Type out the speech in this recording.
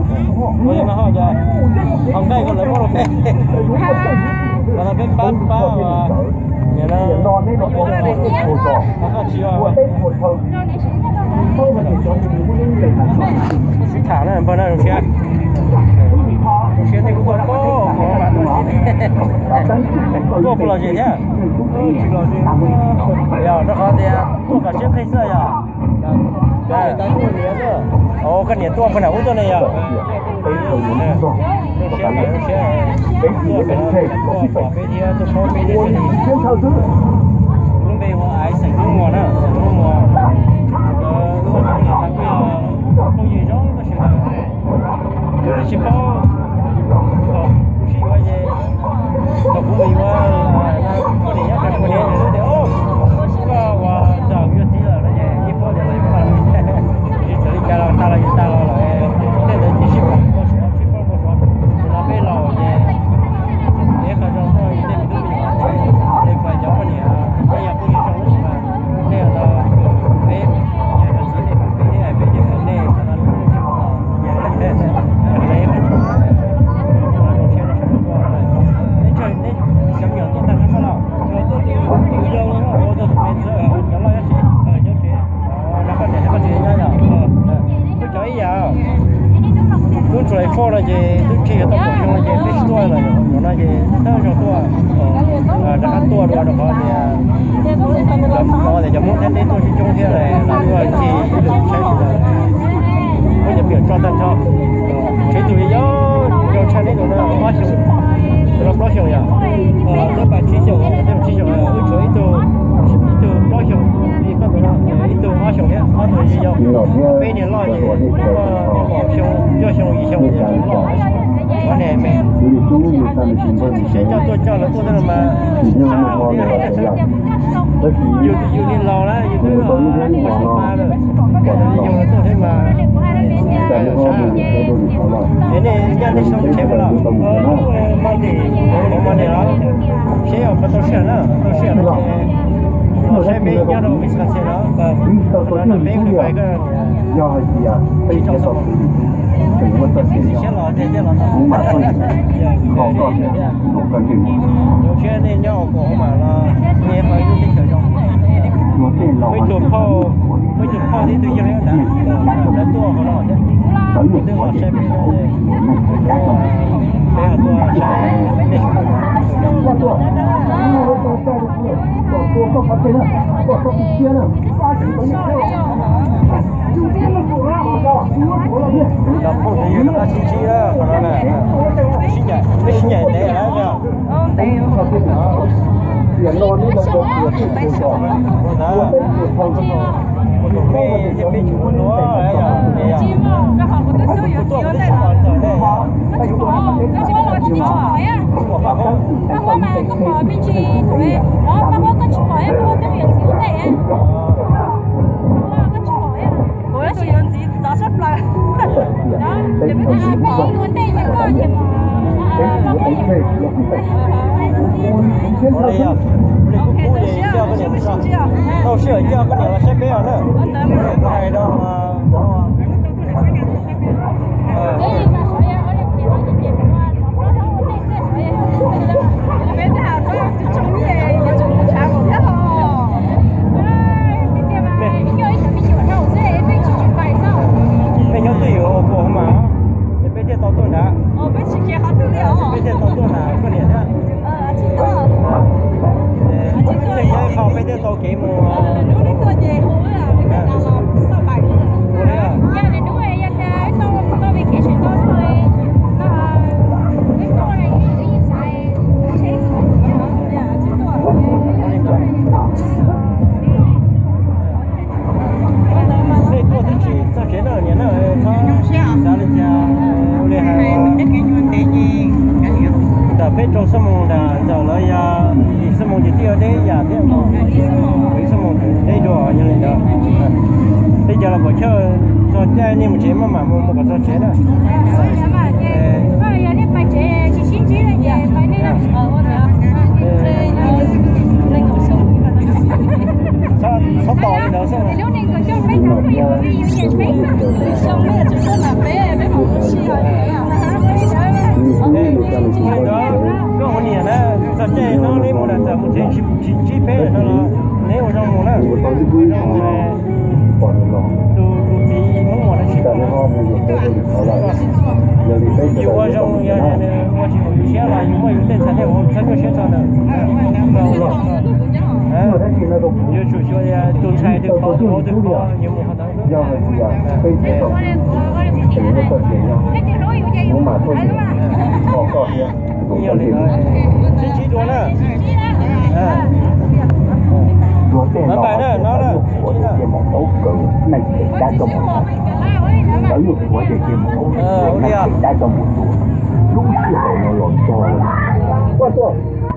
Ua li mas ho yog hauv nqaij ko lawv muab rau peb, los peb pab pab niam no, qhov tsis yog sib tham na npawg na, zoo siab, zoo siab nej kuj tuaj pab, tuaj puas lom zem thiab? Yog rau qhov tias tuaj kom siab phem xwb yog. Koj niam tuaj puag nram ub tuaj ne yog? Lub npe hu ua Aiv, xeem Lub Muas na, xeem Lub Muas. Lub npe hu ua Aiv, xeem Lub Muas. Kuj yog phooj ywg zoo tab sis mas kuv tsis paub, kuv sib yuav ces thaum kuv mus yuav poj niam nyob California ces lawv tias, o, koj ua txog kuv yuav txiv lawm no ces ib puab tias los yuav koj, tsis txawm li cas los tag los yus tag los lawm, tej ntawd ces sib pab npau suav, sib pab npau suav. Ces los peb laus ces, es qhov zoo muaj tej me tub me nyuam, es kuv cov poj niam, nej yog phooj ywg zoo tab sis mas nej los peb, yog cov txiv nej pab peb thiab peb thiaj pab nej, qhov no lub neej thiaj mus tau. Yog li ntawd, nej zoo siab nej sawv daws tuaj, nej, nej cov me nyuam tuaj tag nrho los, tuaj tus yau, ua tau tus me ntxhais, cov loj nyob tsev, nyob tsev, nrog koj niam thiab koj txiv nyob yom. Kuj cov ib yam, lub July Fourth no ces twb tseg yuav tau kaum xyoo no ces peb tsis tuaj lawm, zaum no ces thawj zaug tuaj, rov qab tuaj dua rau qhov tias, cov, no tias cov Hmoob Thaib teb tuaj tsis coob thiab, lam tuaj ncig ib lwm saib sawv daws, muab cov me nyuam tso tag nrho. Tshuav ib tug yau, yau tshaj neb tus no ob xyoos, tus no plaub xyoos yom. Tab pas tsib xyoos, tab pas tsib xyoos, wb tshuav ib tug, ib tug plaub xyoos li koj tus no, ib tug ob xyoos thiab, ob tug yau. Peb niag loj ces muaj kaum xyoo, cuaj xyoo, yim xyoo ces loj. Qhov niag me, saib coj tuaj coj lawv tuaj tej no mas, yus, yus niag laus na, yus twb ua xyoo pa lawm, yus tuaj thiab mas. Es nej nyaj nej sawv tsev ua los? Monday, Monday los? Seb puas tau sij hawm na, tau sij hawm no ces los saib peb nyob rau Wisconsin los, no peb ua pais koj. Tsis tau xav, tsis txhob siab los tiag tiag los tau. Zoo siab nej nyob Oklahoma los nej qhov lub teb chaws zoo. Muaj ib tug phauj, muaj ib tug phauj thiab ib tug yawg nrad, lawv tuaj qhov no thiab, lawv twb los saib peb, peb tuaj saib nej. Cov phooj ywg rov qab sib ntsib qhov no na, peb sib ncaim ntev lawm. Tus me ces peb tsis muaj nuav, yog, yog, kuv tuaj kuv twb tsis pom ntawm nej. Ua li yog, ua li kuv pub ces coj koj Tau sij hawm coj koj niam los saib peb os na. Hais rau peb nyob twj ywm ua pom mas, es peb thiaj tau tuaj nrad. Peb thiaj tau tuaj nrad koj niam thiab. Leej nyob ib qho peb thiaj tau kev mus. Ua li. Nej tuaj twb tsis txog tsev na niam na, txhob xav li cas. Ua li hais, ntawm peb rau xuab moos nram ntawm lawv yog yim xuab moos ces twb yuav deb ib yam thiab. Ib xuab moos deb dua yog li ntawd. Tej cas los kom chawj txog caij nej mus tsev maj mam mus mus kom txog tsev na. Txhob tos li ntawd xwb. Koj ua niam na, txog caij no neb mus nram txawm mus tsev tsis ntsib peb lawm no los neb ua zoo mus na. Ua zoo mus, tus tus txiv Hmoob Muas no tsis pom. Yus ua zoo, yog ua tsis haum yus siab los yus muaj yus tej ntxhais tej vauv txhob nyuaj siab txog ntawm. Yuav tsum xyuas tus ntxhais twg khov tus vauv twg khov yus mus qhov ntawd. Sib ntsib dua na. Ua li os.